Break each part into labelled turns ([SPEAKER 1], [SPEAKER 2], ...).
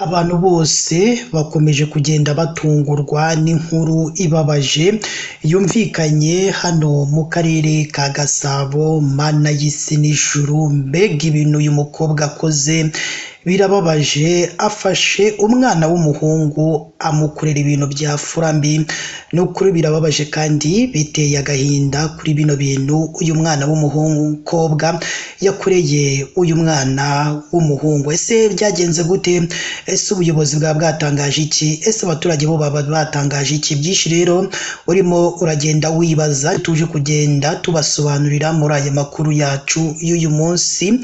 [SPEAKER 1] Abantu bose bakomeje kugenda batungurwa n'inkuru ibabaje yumvikanye hano mu karere ka Gasabo. Mana y'isi n'ijuru, mbega ibintu uyu mukobwa akoze birababaje. Afashe umwana w'umuhungu amukorera ibintu bya furambi. Ni ukuri birababaje kandi biteye agahinda kuri bino bintu uyu mwana w'umukobwa yakoreye uyu mwana w'umuhungu. Ese byagenze gute? Ese ubuyobozi bwaba bwatangaje iki? Ese abaturage bo baba batangaje iki? Byinshi rero urimo uragenda wibaza, tuje kugenda tubasobanurira muri aya makuru yacu y'uyu munsi.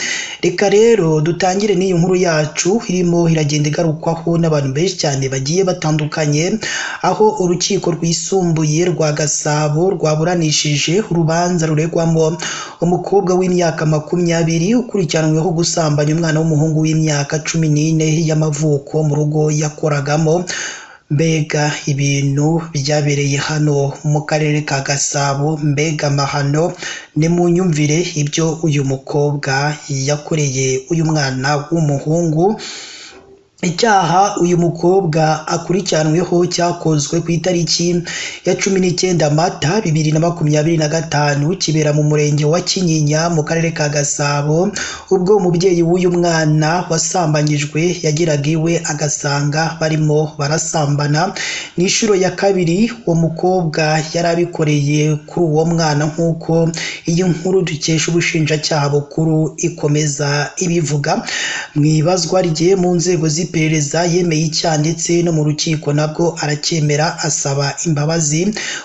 [SPEAKER 1] Reka rero dutangire n'iyi nkuru yacu irimo iragenda igarukwaho n'abantu benshi cyane bagiye batandukanye, aho urukiko rwisumbuye rwa Gasabo rwaburanishije urubanza ruregwamo umukobwa w'imyaka 20 ukurikiranyweho gusambanya umwana w'umuhungu w'imyaka 14 y'amavuko mu rugo yakoragamo. Mbega ibintu byabereye hano mu karere ka Gasabo, mbega amahano! Nimunyumvire ibyo uyu mukobwa yakoreye uyu mwana w'umuhungu. Icyaha uyu mukobwa akurikiranweho cyakozwe ku itariki ya 19 Mata 2025, kibera mu murenge wa Kinyinya mu karere ka Gasabo, ubwo umubyeyi w'uyu mwana wasambanyijwe yageraga iwe agasanga barimo barasambana. Ni inshuro ya kabiri uwo mukobwa yari abikoreye kuri uwo mwana, nk'uko iyi nkuru dukesha ubushinjacyaha bukuru ikomeza ibivuga. Mu ibazwa rye mu nzego z'iperereza yemeye icyaha, ndetse no mu rukiko nabwo aracyemera asaba imbabazi.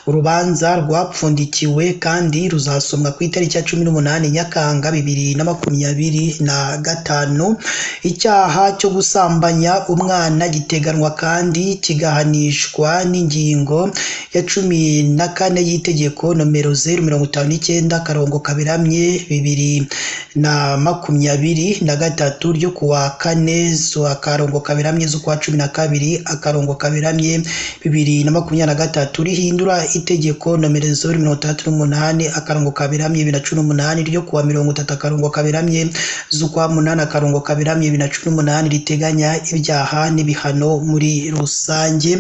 [SPEAKER 1] Urubanza rwapfundikiwe kandi ruzasomwa ku itariki ya 18 Nyakanga 2025. Icyaha cyo gusambanya umwana giteganwa kandi kigahanishwa n'ingingo ya 14 y'itegeko nomero 059/2023 ryo kuwa 4 z'akarongo kaberamye z'ukwa 12/2023 rihindura itegeko nomero 068/2018 ryo kuwa 30/08/2018 riteganya ibyaha n'ibihano muri rusange.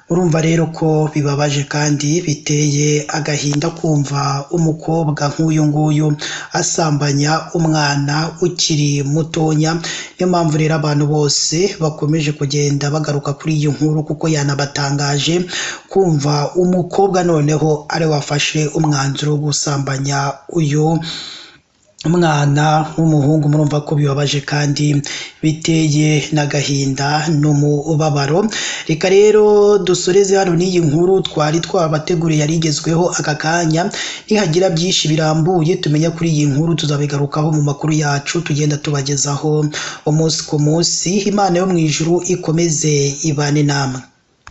[SPEAKER 1] Urumva rero ko bibabaje kandi biteye agahinda kumva umukobwa nk'uyu nguyu asambanya umwana ukiri mutonya. Niyo mpamvu rero abantu bose bakomeje kugenda bagaruka kuri iyi nkuru, kuko yanabatangaje kumva umukobwa noneho ari wafashe umwanzuro wo gusambanya uyu umwana w'umuhungu. Murumva ko bibabaje kandi biteye n'agahinda n'umubabaro. Reka rero dusoreze hano n'iyi nkuru twari twabateguriye yari igezweho aka kanya. Nihagira byinshi birambuye tumenya kuri iyi nkuru tuzabigarukaho mu makuru yacu tugenda tubagezaho umunsi ku munsi. Imana yo mu ijuru ikomeze ibane namwe.